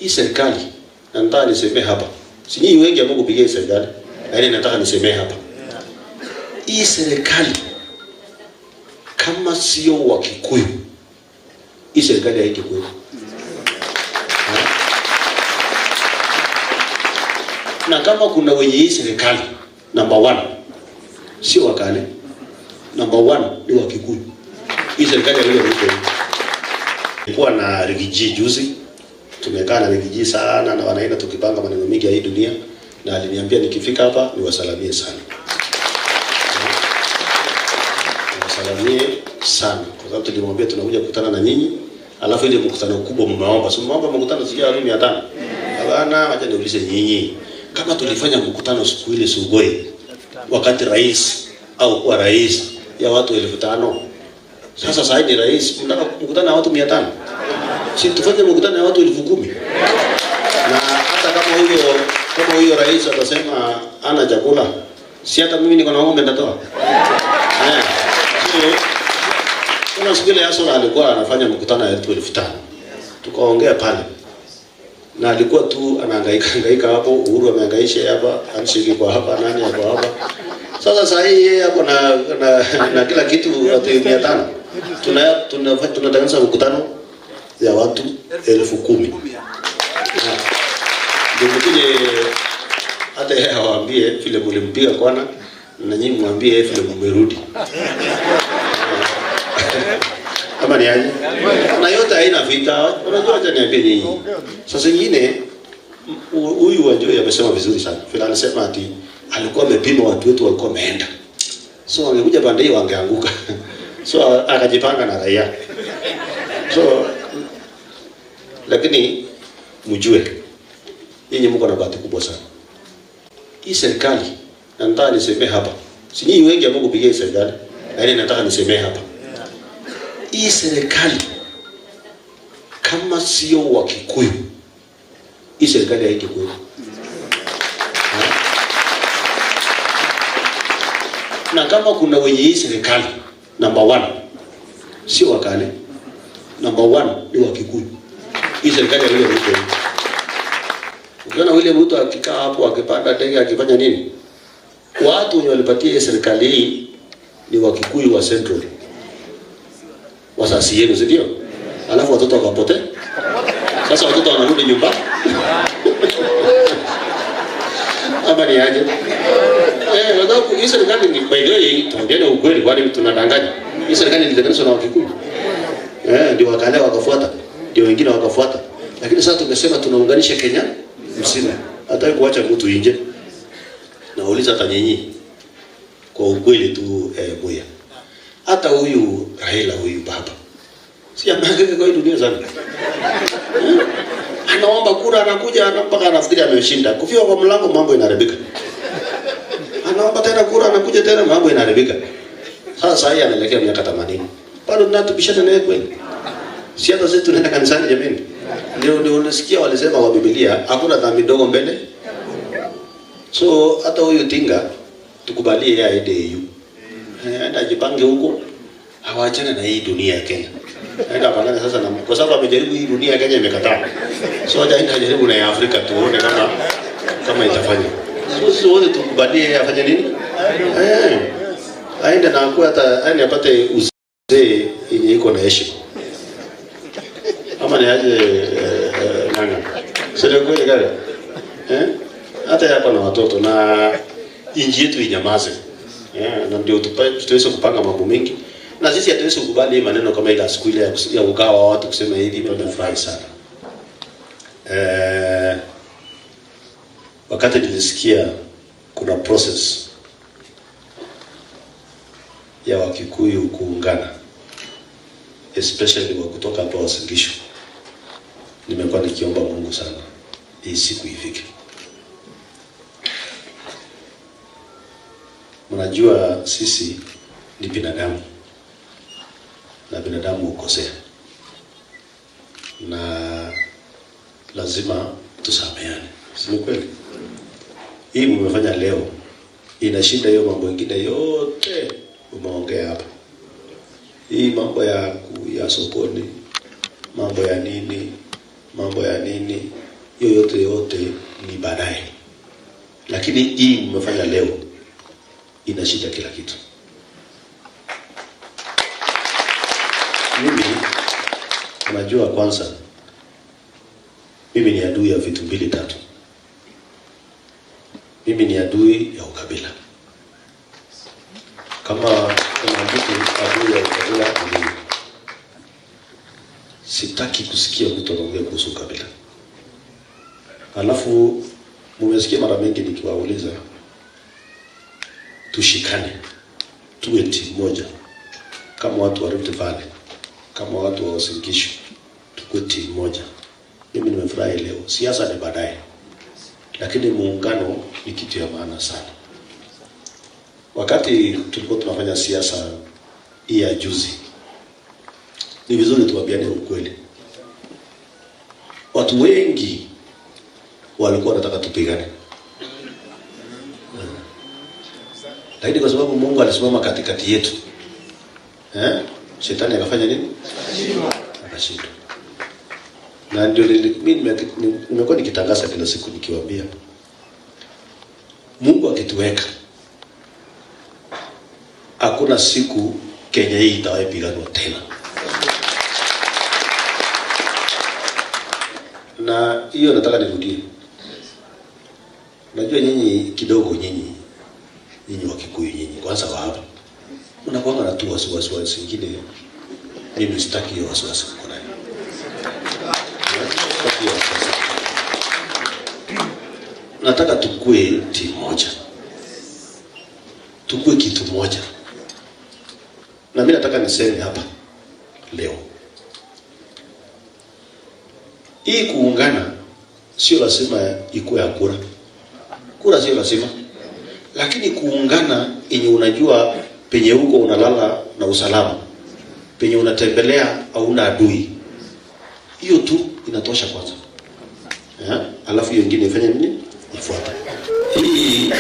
Hii serikali na nataka nisemee hapa. Si nyinyi wengi ambao kupigia hii serikali, lakini nataka nisemee hapa. Hii serikali kama sio wa Kikuyu, hii serikali haingekuwepo. Na kama kuna wenye hii serikali number 1 sio Wakale, number 1 ni wa Kikuyu. Hii serikali ya William Ruto. Nilikuwa na Riggy G juzi, tumekaa na Riggy G sana na wanaenda tukipanga maneno mengi ya hii dunia, na aliniambia nikifika hapa niwasalamie sana. Niwasalamie sana kwa sababu tulimwambia tunakuja kukutana na nyinyi, alafu ile mkutano kubwa mmeomba, si mmeomba mkutano sijui ya 500. Hapana, acha niulize nyinyi, kama tulifanya mkutano siku ile Sugoi wakati rais au kuwa rais ya watu 5,000, sasa sasa ni rais, mnataka mkutano na watu 500? Si tufanye mkutano na watu 10,000? Na hata kama huyo rais atasema ana chakula, si hata mimi niko na ng'ombe nitatoa. So kuna siku ile Asora alikuwa anafanya mkutano ya watu 5,000. Tukaongea pale. Na alikuwa tu anahangaika hangaika hapo, Uhuru amehangaisha hapa, Anshiki kwa hapa, nani hapo hapa. Sasa sasa hii yeye hapo na kila kitu watu 500. Tunatengeneza mkutano ya watu 10,000. Ndio mkuje hata yeye awaambie vile mlimpiga kwana na nyinyi mwambie vile mmerudi. Kama ni aje? Na yote haina vita. Unajua, acha niambie nyinyi. Sasa nyingine huyu Wanjohi amesema vizuri sana. Vile anasema ati alikuwa amepima watu wetu walikuwa wameenda. So wangekuja pande hiyo wangeanguka. So akajipanga na raia. So lakini mjue nyinyi mko na bahati kubwa sana. Hii serikali, na nataka nisemee hapa. Si nyinyi wengi ambao kupigia hii serikali, lakini nataka nisemee hapa. Hii serikali kama sio wa Kikuyu, hii serikali haingekuwepo. Na kama kuna wenye hii serikali number 1 sio Wakale, number 1 ni wa Kikuyu. Hii serikali ya William Ruto. Ukiona William Ruto akikaa hapo akipanda ndege akifanya nini, watu wenye walipatia hii serikali hii ni wa Kikuyu wa Central, wasasi yenu, si ndio? Alafu watoto wakapotea. Sasa watoto wanarudi nyumbani. Ama ni aje? Kwa sababu hii serikali ni, by the way, tuambiane ukweli, kwani tunadanganya. Hii serikali ilitengenezwa na Wakikuyu. Ndio Wakale wakafuata, ndio wengine wakafuata. Lakini sasa tumesema tunaunganisha Kenya mzima. Hataki kuacha mtu nje. Nauliza hata nyinyi kwa ukweli tu, Buya. Hata huyu Raila huyu baba si amehangaika kwa hii dunia sana. Anaomba kura, anakuja mpaka anafikiri ameshinda. Kufika kwa mlango mambo inaharibika. Anaomba tena kura, anakuja tena mambo inaharibika. Sasa sasa hii anaelekea miaka 80. Bado tunatubishana naye kweli. Si hata sisi tunaenda kanisani jamani. Ndio unasikia walisema kwa Biblia hakuna dhambi ndogo mbele. So hata huyu Tinga tukubalie yeye aende EU. Aenda ajipange huko. Hawaachane na hii dunia ya Kenya. Aenda apangane sasa na, kwa sababu amejaribu hii dunia ya Kenya imekataa. So acha aende ajaribu na ya Afrika tuone kama itafanya. So sisi wote tukubalie yeye afanye nini? Aende na akuwe hata aende apate uzee yenye iko na heshima. Ama ni aje, nanga. Sio kweli kale? Hata yako na watoto na inji yetu inyamaze. Na ndio tuweze kupanga mambo mengi. Na sisi hatuwezi kukubali maneno kama ile siku ile ya kugawa watu kusema hivi, nimefurahi sana. Wakati nilisikia kuna process ya Wakikuyu kuungana, especially wa kutoka hapa Uasin Gishu, nimekuwa nikiomba Mungu sana hii siku ifike. Mnajua sisi ni binadamu na binadamu hukosea na lazima tusameane, si ni kweli? Hii mmefanya leo inashinda hiyo mambo mengine yote umeongea hapa. Hii mambo ya sokoni, mambo ya nini, mambo ya nini, Hiyo yote yote ni baadaye, lakini hii mmefanya leo inashinda kila kitu. Mimi unajua, kwanza mimi ni adui ya vitu mbili tatu. Mimi ni adui ya ukabila. Kama kuna mtu adui ya ukabila ni mimi. Sitaki kusikia mtu anaongea kuhusu ukabila. Alafu mumesikia mara mingi nikiwauliza tushikane, tuwe timu moja, kama watu wa Rift Valley, kama watu wa Uasin Gishu, tukuwe timu moja. Mimi nimefurahi leo. Siasa ni baadaye, lakini muungano ni kitu ya maana sana. Wakati tulikuwa tunafanya siasa hii ya juzi, ni vizuri tuambiane ukweli. Watu wengi walikuwa wanataka tupigane, lakini kwa sababu Mungu alisimama katikati yetu, shetani akafanya nini? Akashindwa. Na ndio mimi nimekuwa nikitangaza kila siku nikiwaambia, Mungu akituweka, hakuna siku Kenya hii itawahi piganwa tena. Na hiyo nataka nirudie. Unajua nyinyi kidogo, nyinyi wa Kikuyu, nyinyi kwanza wa hapa mnakuwa na tu wasiwasi wengine. Mimi sitaki hiyo wasiwasi mko nayo. Nataka tukue timu moja, tukue kitu moja. Na mimi nataka niseme hapa leo, hii kuungana sio lazima ikuwe ya kura. Kura sio lazima, lakini kuungana yenye unajua penye huko unalala na usalama, penye unatembelea hauna adui, hiyo tu inatosha kwanza. Alafu hiyo ingine ifanye nini? Ifuate. Hii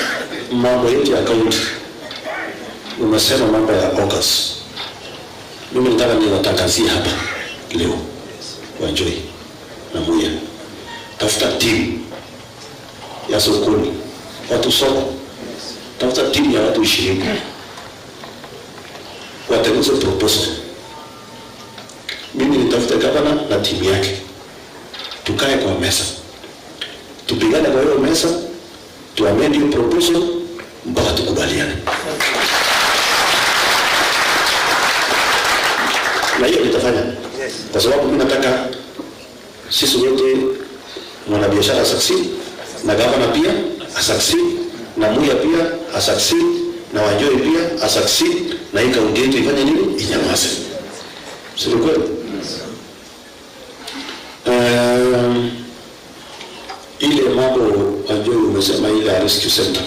mambo yetu ya kaunti, umesema mambo ya AUKUS. Mimi nataka niwatangazie hapa leo, Wanjohi na Muya, tafuta timu ya sokoni, watu soko, tafuta timu ya watu 20 watengeneze proposal. Mimi nitafute gavana na timu yake, tukae kwa meza, tupigane kwa hiyo meza, tuamend hiyo proposal mpaka tukubaliane. Na hiyo nitafanya kwa sababu mimi nataka sisi wote, mwanabiashara succeed na gavana pia asucceed na Muya pia asucceed na Wanjohi pia asucceed, na hii kaunti yetu ifanye nini? Inyamaze. Sio kweli? Ile mambo Wanjohi umesema ile rescue center,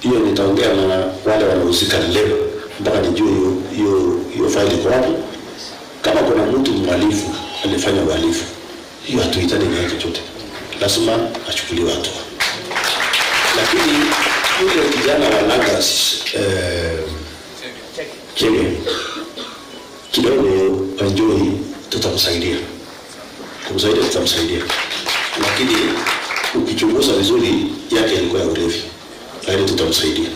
hiyo nitaongea na wale wanahusika leo mpaka nijue hiyo faili iko wapi. Kama kuna mtu mhalifu alifanya uhalifu, hiyo hatuhitaji naye chochote, lazima achukuliwe hatua. Lakini yule kijana wa Langas Chege kidogo, Wanjohi tutamsaidia, kumsaidia tutamsaidia, lakini ukichunguza vizuri yake ilikuwa ya ulevi, lakini tutamsaidia.